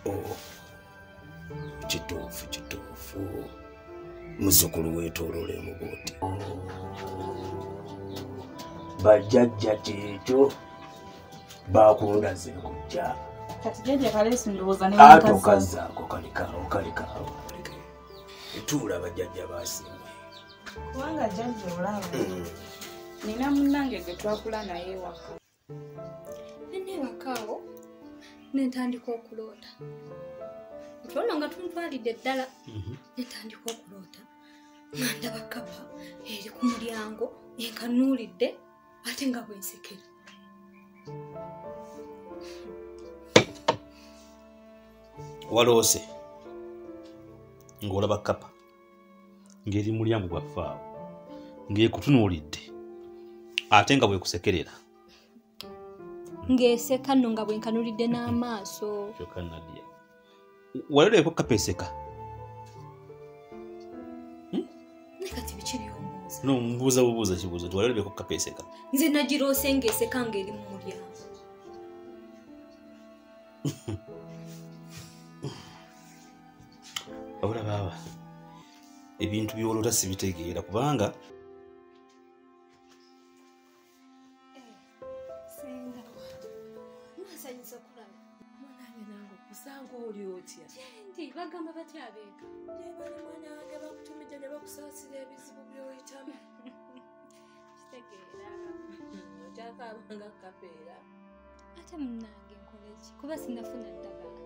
Oh, kituufu kituufu muzzukulu weetooloolemu bw'oti. Bajjajja kyekyo bakundaze nkujja. Kati jjajja Kaleesi ndowooza ne Ate okazzaako kalikaawo kalikaawo. Tuula bajjajja basiimye. Kubanga jjajja olaba nina munnange gwe twakula naye ewaka. Nneebakaawo ne ntandika okuloota. Otwala nga tumutwalidde ddala ne ntandika okuloota nga ndaba kkapa eri ku mulyango enkanuulidde ate nga bwe nsekera. Waloose ng'olaba kkapa ng'eri mu mulyango gwaffe awo ng'ekutunuulidde ate nga bwekusekerera. Ng'eseka nno nga bwe nkanuulidde n'amaaso. Kyokka Nadia, waloleko kkapa eseka? Naye kati biki by'ombuuza? No, mbuuza bubuuza kibuuzo nti waloleko kkapa eseka? Nze nagiroose ng'eseka ng'eri mu mulyango. Wabula baaba ebintu by'oloota sibitegeera kubanga Senga, nsanyusa okulaba. Mwanange nange okusanga oli otya? Gyendi, bagamba batya abeeka? Gyebali mwana wange bakutumidde ne bakusaasira ebizibu by'oyitamu. Kitegeera. Okyakaabanga kkapeera. Ate munnange nkole ki? Kuba sinnafuna ddagala.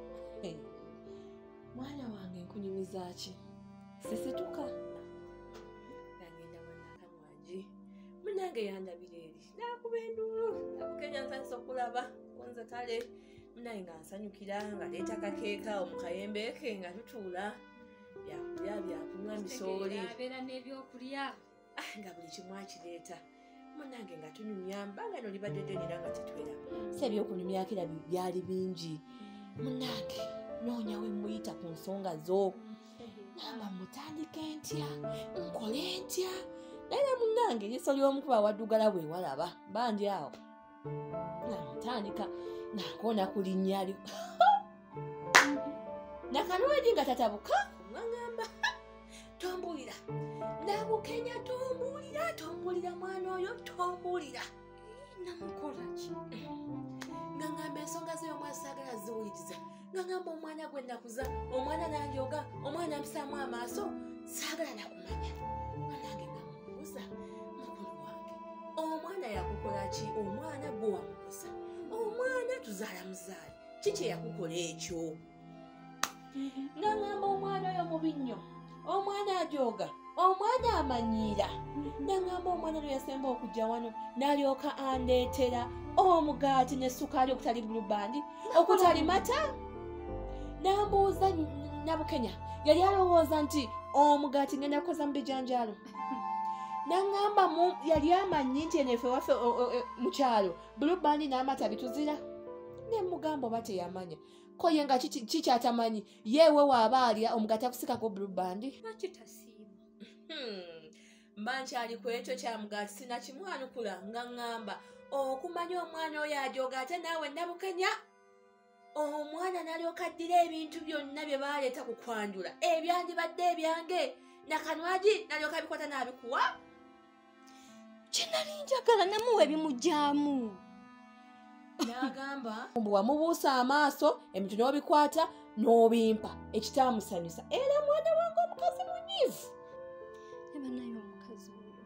Mwana wange nkunyumiza ki? Sisituka. Nagenda wanakamwangi. Munnange yandabira eri. Nakuba enduulu. Nabukenya nsanyusa okulaba. Nze kale munnange nga nsanyukira nga leeta kakeeka awo mu kayembe ke nga tutuula. Byakulya byakunywa misooli. Abeera n'ebyokulya. Nga buli kimu akireeta. Munnange nga tunyumya mbanga no libadde ddene era nga tetwera. Si ebyokunyumyako era byali bingi. Munnange noonya we muyita ku nsonga zo. Namba mutandike ntya, nkole ntya. Naye munnange eriiso ly'omukuba waddugala bwe walaba bandi awo. Namutandika nakoona ku linnya lyo. Nakalwagi nga tatabuka ngamba tombuulira. Nabukenya tombuulira, tombuulira mwana oyo tombuulira. Namukola ki? Nga ngamba ensonga ze omwana saagala ziwuliriza. Nga ngamba omwana gwe nakuza, omwana nanjoga, omwana mpisaamu amaaso, saagala nakumanya. Nange nga mubuuza mukulu wange, omwana yakukola ki? Omwana gwe wamukuza, omwana tuzaala muzaale, kiki eyakukola ekyo? Nga ngamba omwana oyo mubi nnyo, omwana ajoga, omwana amanyiira. Nangamba omwana oyo yasemba okujja wano n'alyoka andeetera omugaati ne ssukaali okutali bulubandi, okutali mata. Nambuuza Nabukenya yali alowooza nti omugaati ngenda kukoza mu bijanjaalo. Nangamba yali amanyi nti eno efe waffe mu kyalo bulubandi n'amata bituzira. Ne mugamba oba teyamanya. Ko ye nga kikyatamanyi yeewe waaba alya omugaati akusikako bulubandi. Lwaki tasiima? Mba nkyali ku ekyo kya mugaati sinakimwanukula nga ŋŋamba okumanya omwana oyo ajoga ate naawe Nabukenya. Omwana n'alyoka addira ebintu byonna bye baaleeta ku kwanjula ebyandibadde ebyange Nakanwagi n'alyoka abikwata n'abikuwa. Kye nali njagala namuwa ebimugyamu. N'agamba mbu wamubuusa amaaso ebintu n'obikwata n'obimpa ekitaamusanyusa. Era mwana wange omukazi munyiivu. Ne bannaye omukazi oyo.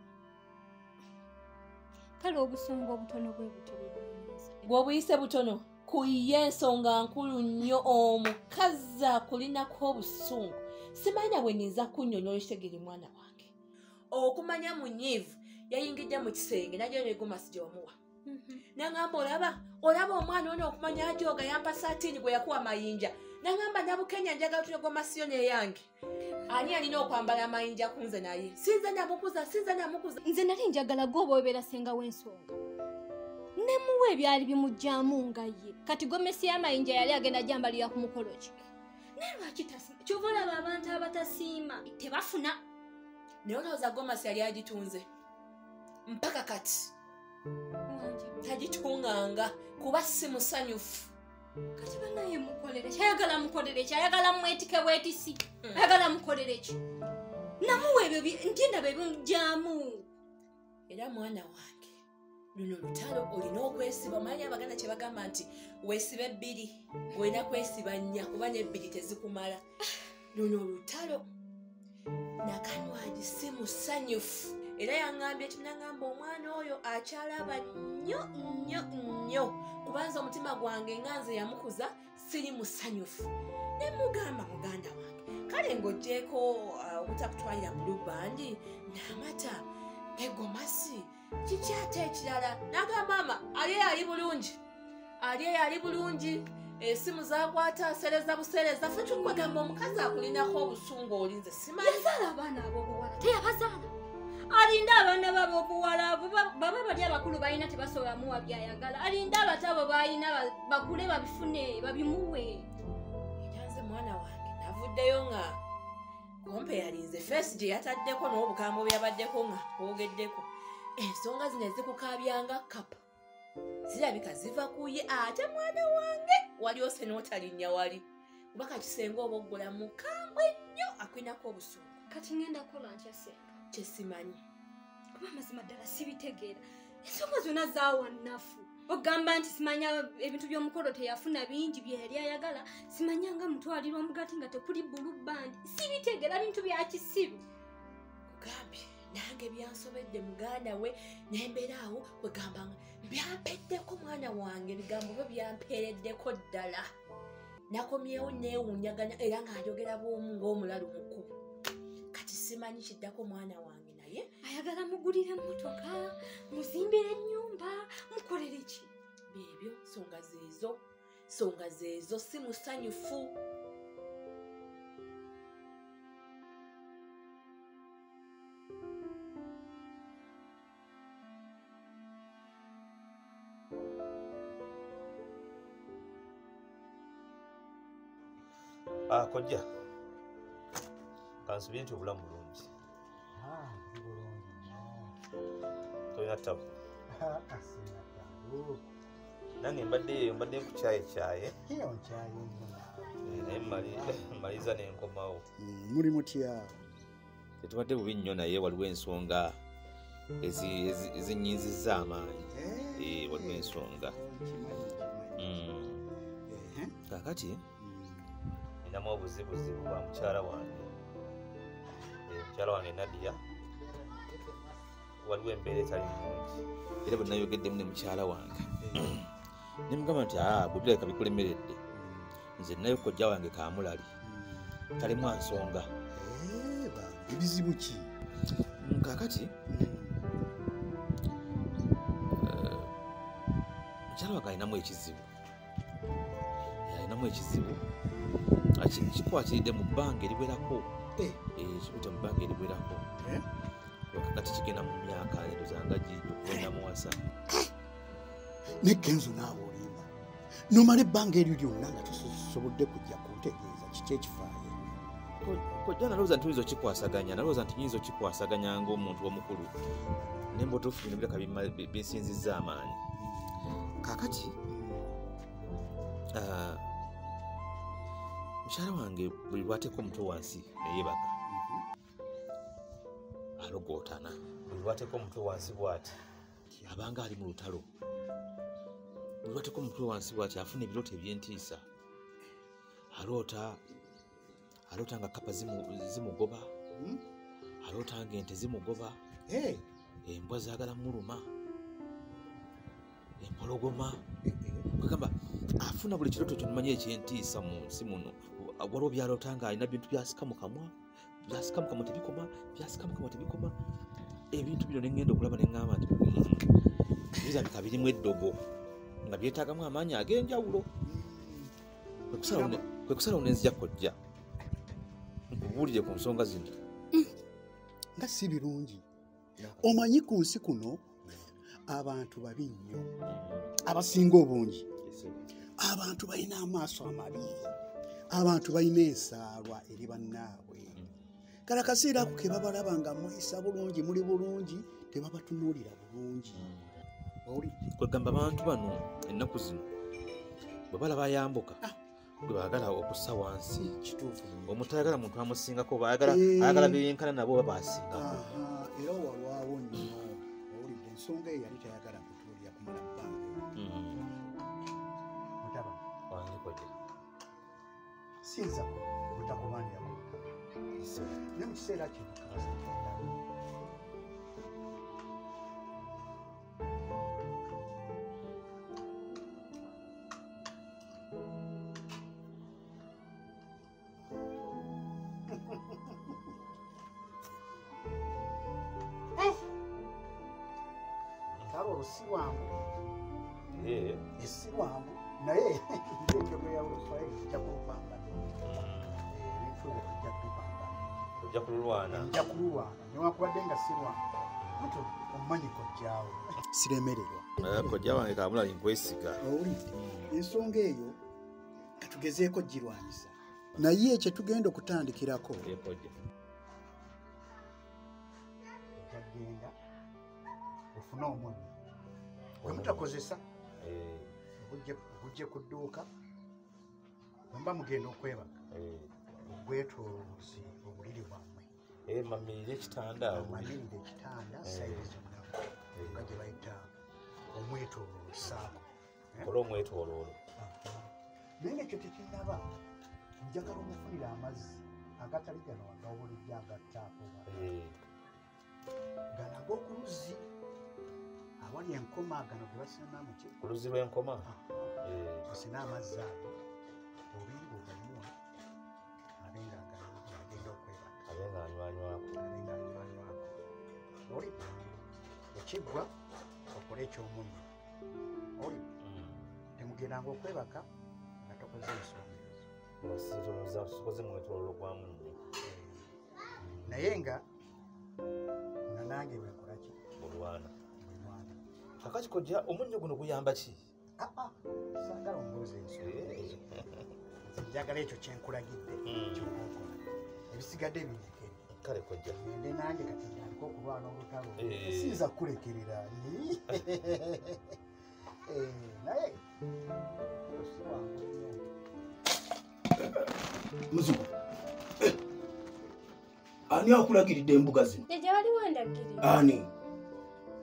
Kale obusonga obutono bwe butyo bwe bunyiiza. Bw'obuyise butono ku ye ensonga nkulu nnyo omukazi akulinako obusungu. Simanyi na bwe nnyinza kunnyonnyola ekitegeere mwana wange. Okumanya munyiivu yayingidde mu kisenge n'agenda n'egomasi gye wamuwa. Nangamba olaba omwana ono okumanya ajoga yampa saatini gwe yakuwa amayinja. Nangamba Nabukenya njagala otule gomasi yo n'eyange. Ani alina okwambala amayinja ku nze naye? Sinze namukuza, sinze namukuza. Nze nali njagala gwe obeera ssenga w'ensonga. Nemuwa ebyali bimugyamu nga ye. Kati gomesi y'amayinja yali agenda gyambalira ku mukolo ki? Naye lwaki tasiima? Ky'ova olaba abantu abatasiima tebafuna. Naye olowooza gomasi yali agitunze mpaka kati. Tagitunganga kuba si musanyufu. Kati banaye mukolere kyayagala mukolere kyayagala mwetike bwetisi ayagala mukolere ki namuwa ebyo ndinda bebijjamu. Era mwana wange luno lutalo olina okwesiba. Manyi abaganda kye bagamba nti weesiba ebbiri olina kwesiba nnya kuba n'ebbiri tezikumala. Luno lutalo Nakanwagi si musanyufu era yaŋŋambye nti naŋŋamba omwana oyo akyalaba nnyo nnyo nnyo kubanza omutima gwange nga nze yamukuza siri musanyufu. Ne mugamba muganda wange kale ng'oggyeeko obutakutwalira Blue Band n'amata egomasi kiki ate ekirala. N'agamba maama ali eyo ali bulungi, ali eyo ali bulungi, esimu zakwata asereza busereza. Ffe tukwegamba omukazi akulinako obusungu olinze simanyi. Yazaala abaana ab'obuwala teyabazaala, alinda abaana b'abobuwala baba bali abakulu balina tebasobola muwa byayagala, alinda abato abo balina bakule babifune babimuwe. Era nze mwana wange navuddeyo nga kompe yalinze feesi gye yataddeko n'obukambo bwe yabaddeko nga bwogeddeko. Ensonga zino ezikukabyanga kapa zirabika ziva ku ye. Ate mwana wange wali ose n'otalinnya wali kuba kakisenga oba oggola mukambwe nnyo akulinako obusungu. Kati ngenda kukola ntya senga? Kyesimanyi kuba amazima ddala sibitegeera. Ensonga zonna zaawa nnafu. Ogamba nti simanya ebintu by'omukolo teyafuna bingi bye yali ayagala, simanya nga mutwalira omugaati nga tekuli Blue Band. Sibitegeera bintu bya kisiru. Kugambye nange byansobedde muganda we nembeera awo kwegamba byampeddeko mwana wange, ebigambo byo byampeereddeko ddala. Nakomyewo neewuunyaganya era nga njogera bw'omu ng'omulalu mukulu. Kati simanyi kiddako mwana wange naye ayagala mugulire emmotoka, muzimbire ennyumba, mukolere ki? Byebyo nsonga zeezo, nsonga zeezo si musanyufu. Kojja kansubire nti obulamu bulungi. Tolina ttabu? Nange mbadde mbadde nkukyayekyaye naye mmaliza nenkomawo. Muli mutya? Tetubadde bubi nnyo naye waliwo ensonga ezinnyinzizza amaanyi. Waliwo ensonga. Kaakati ninamu obuzibuzibu bwa mukyala wange. Mukyala wange Nadia waliwo embeera etali nnungi era bwe nayogeddemu ne mukyala wange ne mugamba nti gwe birabika bikulemeredde, nze nnayo kojja wange Kamulali talimu nsonga. Ebizibu ki? Kaakati mukyala wange alinamu ekizibu, alinamu ekizibu kikwatiridde mu bbanga eriwerako. Kikute mu bbanga eriwerako kati kigenda mu myaka ndozanga gigenda muwasa. Ne Kenzo naawe olimba nomala ebbanga eryo lyonna nga tosobodde kujja kuntegeeza kiki ekifaayo. Kojja nalowooza nti oyinza okikwasaganya, nalowooza nti nyinza okikwasaganya ng'omuntu omukulu naye mbutuufu bino bireka binsinzizza amaanyi. Kaakati mukyala wange buli lwateeka omutwe wansi neyeebaka alogootana. Buli lwateeka omutwe wansi bw'ati abanga ali mu lutalo. Buli lwateeka omutwe wansi bw'ati afuna ebirooto eby'entiisa. Aloota nga kapa zimugoba, aloota nga ente zimugoba, embwa zaagala muluma, empologoma. Kwegamba afuna buli kirooto ky'omanyi eky'entiisa mu nsi muno. Waliwo byaloota nga alina bintu byasika mu kamwa, byasika mu kamwa tebikoma, byasika mu kamwa tebikoma. Ebintu bino ne ŋŋenda okulaba ne ŋŋamba nti birabika birimu eddogo nga byetaagamu amaanyi ag'enjawulo. Kwe kusalawo ne nzija kojja nkubuulire ku nsonga zino. Nga si birungi. Omanyi ku nsi kuno abantu babi nnyo, abasinga obungi. Abantu balina amaaso amabi, abantu balina ensaalwa eri bannaabwe. Kale akaseera ako ke babalaba nga muyisa bulungi, muli bulungi, tebabatunuulira bulungi. Kwegamba abantu bano ennaku zino Bwe balaba ayambuka gwe baagala okussa wansi. Kituufu. Omuntu ayagala muntu amusingako, ayagala beyenkana nabo oba basingako. Era walwawo nnyo, owulidde ensonga eyo yali tayagala kutuulira kumala bbanga. Mutaba wange kojja, siyinza butakulwanira ku mutaba, naye mu kiseera kino kaza genda. Kale si lwangu, si lwangu, naye enjogo ya Oluswayiri ejja kulupambana. Ebintu ebyo tujja kubipambana. Ojja kululwana. Nja kululwana newankubadde nga si lwangu. Anti omumanyi kojjaawo. Siremererwa. Kojja wange Kamulali nkwesiga. Owulidde ensonga eyo katugezeeko girwanyisa, naye kye tugenda okutandikirako Kojja ojja kugenda ofune omunnyo gwe mutakozesa, ogujje ku dduuka, bwe muba mugenda okwebaka ogwetoolooze obuliri bwammwe. Mamirire ekitanda awo. Mamirire ekitanda sayidi zonna nga gye bayita omwetooloolo saako. Kola omwetooloolo. Naye ng'ekyo tekinnaba, njagala omufunire amazzi agatali gano aga bulijjo aga ttaapu, gano ag'oku luzzi awali enkoma, gano ge basena mu ki? Ku luzzi lw'enkoma? Osena amazzi ago obe ng'ogamuwa abe ng'agenda okwebaka. Abe ng'anywanywako. Abe ng'anywanywako. Oli ekiggwa okole ekyomunnyo. Oli temugendanga okwebaka nga tokoze ensonga ezo. Nga sikoze mwetooloolo gwa munnyo. Naye nga nange bwe nkola ki? Olwana. Kakati kojja, omunnyo guno guyamba ki? Saagala ombuuza ensonga ezo. Nze njagala ekyo kye nkulagidde ky'oba okola. Ebisigadde bindekere. Kale kojja. Ngende nange kati ntandike okulwana olutalo. Siyinza kukulekerera. Naye si wangu nnyo. Muzuku, ani akulagiridde embuga zino? Jjajja waliwo andagirira. Ani?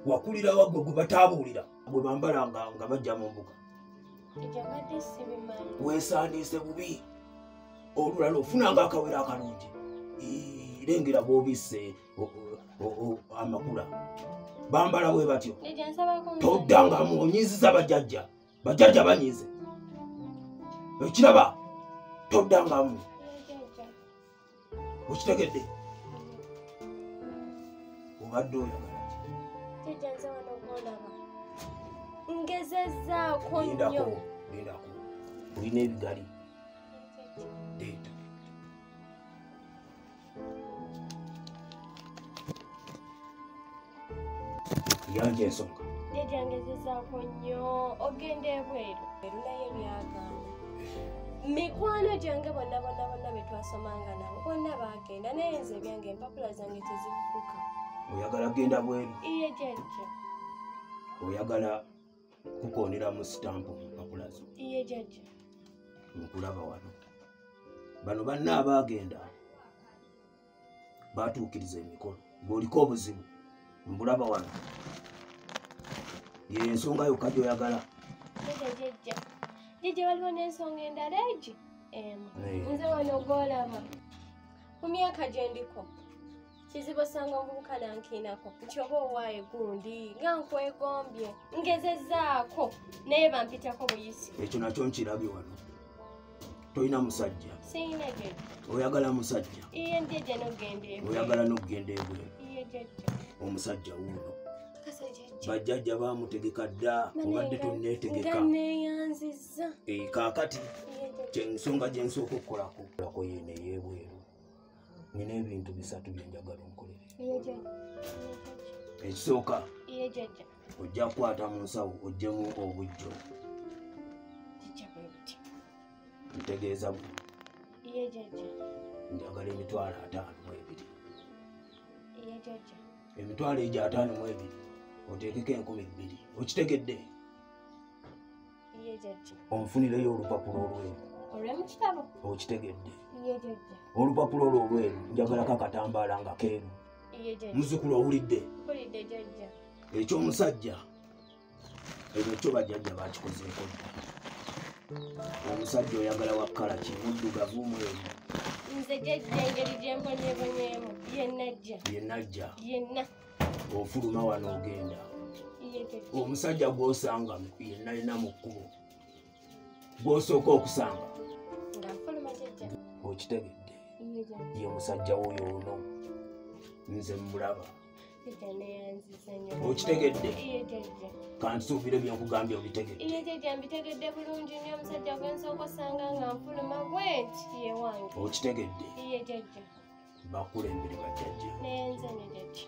Wakulira wa gwe gwe bataabuulira bwe bambala nga bajja mu mbuga? Jjajja mbadde sibimanyi. Weesaaniise bubi. Olulala ofunanga akawero akalungi. Lengera bw'obisse amakula. Bambala bwe batyo. Jjajja nsabako. Toddangamu, onyiizizza bajjajja. Bajjajja banyiize. Ekiraba toddangamu. Jjajja. Okitegedde? Obadde oyagala ki? Jjajja nze wano gw'olaba. Ngezezzaako nnyo. Lindako, lindako. Olina ebigali. Leeta. Yanja ensonga. Jjajja ngezezzaako nnyo ogenda ebweru. Naye byagaana. Mikwano gyange bonna bonna bonna be twasomanga nabo bonna baagenda, naye nze ebyange empapula zange tezikuka. Oyagala kugenda bweru? Iye jjajja. Oyagala kukoonera mu sitampu mu mpapula zo? Iye jjajja. Nkulaba wano. Bano banna abaagenda baatuukiriza emikolo. Ng'oliko obuzibu, mbulaba wano. Ye ensonga yokka gy'oyagala. Jjajja jjajja. Jjajja waliwo n'ensonga endala egi emu. Nze wano gw'olaba. Ku myaka gye ndiko kizibu osanga omuvubuka nankiinako nti oba owaaye gundi nga nkwegombye, ngezezzaako naye bampitako buyisi. Ekyo nakyo nkirabye wano. Tolina musajja? Siyina jjajja. Oyagala musajja? Iye jjajja n'okugenda ebweru. Oyagala n'okugenda ebweru? Iye jjajja. Omusajja wuuno. Kasa jjajja. Bajjajja baamutegeka dda, obadde tonneetegeka. Nga neeyanzizza. Kaakati ensonga gye nsooka okukolako kolako yeeno ey'ebweru. Nina ebintu bisatu bye njagala onkolere. Iye jjajja. Ekisooka, Iye jjajja. ojja kukwata mu nsawo oggyemu obujjo. Jjajja bwe buti. Ntegeeza buno. Iye jjajja. Njagala 520,000. Iye jjajja. 520,000 oteekeko 2,000. Okitegedde? Iye jjajja. Onfunireyo olupapula olweru. Olw'emu kitabo? Okitegedde. Ye jjajja. Olupapula olwo olweru njagalako akatambaala nga keeru. Ye jjajja. Muzzukulu owulidde? Mpulidde jjajja. Eky'omusajja ekyo kyo bajjajja bakikozeeko dda. Omusajja oyagala wa kkala ki? Muddugavu, mweru? Nze jjajja engeri gye mbonyeebonyeemu yenna ajja. Yenna ajja. Yenna. Ofuluma wano ogenda. Ye jjajja. Omusajja gw'osanga yenna yenna mu kkubo gw'osooka okusanga Nga nfuluma jjajja. Okitegedde? Ye jjajja. Ye musajja woyo ono nze mmulaba. Jjajja neeyanziza nnyo. Okitegedde? Ye jjajja. Kansuubire byenkugambye obitegedde. Ye jjajja mbitegedde bulungi nnyo. Omusajja gwe nsooka osanga nga nfuluma bwenti ye wange. Okitegedde? Ye jjajja. Bakulembere bajjajja. Neeyanza nnyo jjajja.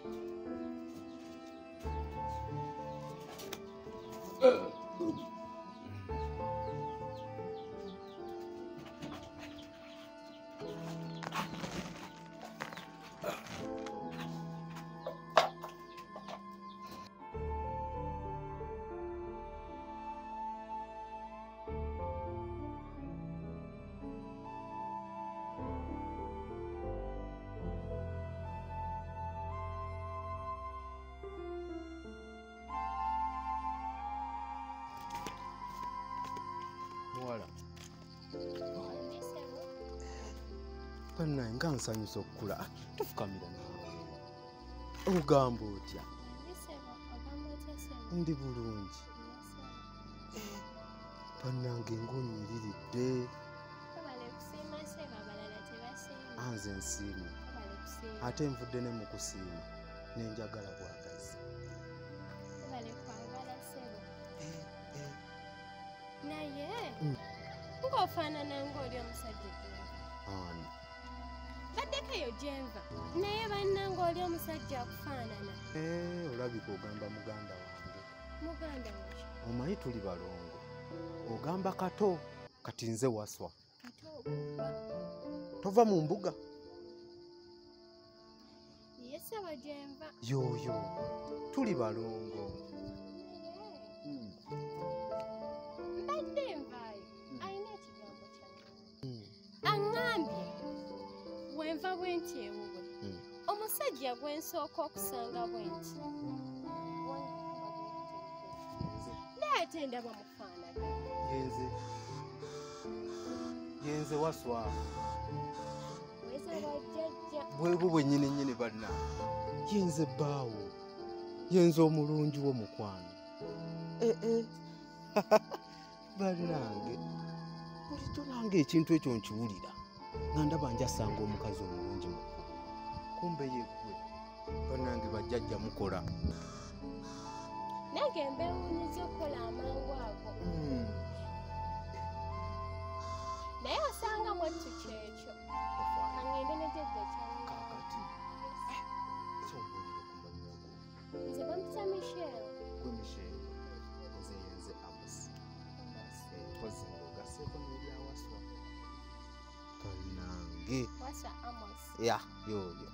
Muwala, bannaye nga nsanyusa okukula. Tofukamira naawe. Ogamba otya? Ndi bulungi. Bannange ng'onnyiriridde. Anze nsiima. Ate nvudde ne mu kusiima ne njagala bwagazi. Naye ng'ofaanana ng'oli omusajja gyenva. Ani? Baddeko eyo gyenva naye banna ng'oli omusajja akufaanana. Olabika ogamba muganda wange. Muganda wange. Omanyi tuli balongo. Ogamba Kato kati nze Waswa. Kato. Tova mu mbuga. Ye ssebo gyenva. Yoyo tuli balongo. Mbadde nvaayo alina ekigambo kyange. Aŋŋambye bwenva bwe nti ewuwe omusajja gwe nsooka okusanga bwe nti naye ate ndaba mufaanana. Yenze. Yenze Waswa. Weza bajjajja. Bwebwo bwennyini nnyini banna. Yenze bbaawo. Yenze omulungi wo mukwano. Bannange bulijjo nange ekintu ekyo nkiwulira nga ndaba njasanga omukazi omulungi mukulu kumbe yeggwe. Bannange bajjajja mukola. Nange mbeewuunyiza okukola amangu ago. Naye osanga mwattu kyekyo. Kangende ne jjajja kyange. Kaakati sombuulire ku mannya go. Nze bampita Michelle. Gwe Michelle, nze yenze Amos. Mpozi ng'ogasseeko n'erya Waswa. Bannange. Waswa Amos. Ya, yoyo.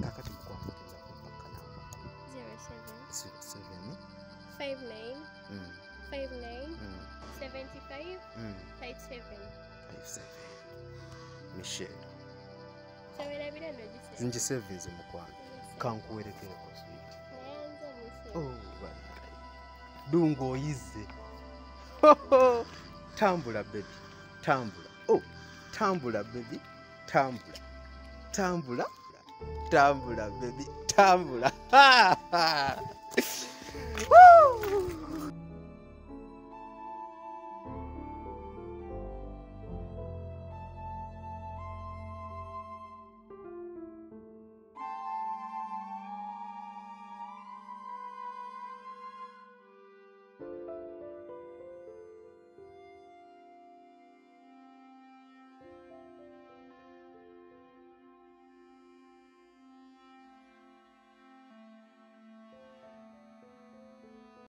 Kaakati mukwano ogenda kumpa kanamba. 07 07 59 59 75 57 57. Michelle. Tewerabira nno gise. Ngisevinze mukwano. Kankuwerekereko sweet. Nayanza Michelle. Oh, bannange. Dungu oyize. Tambula baby, tambula. Oh, tambula baby, tambula. Tambula, tambula baby, tambula. Woo!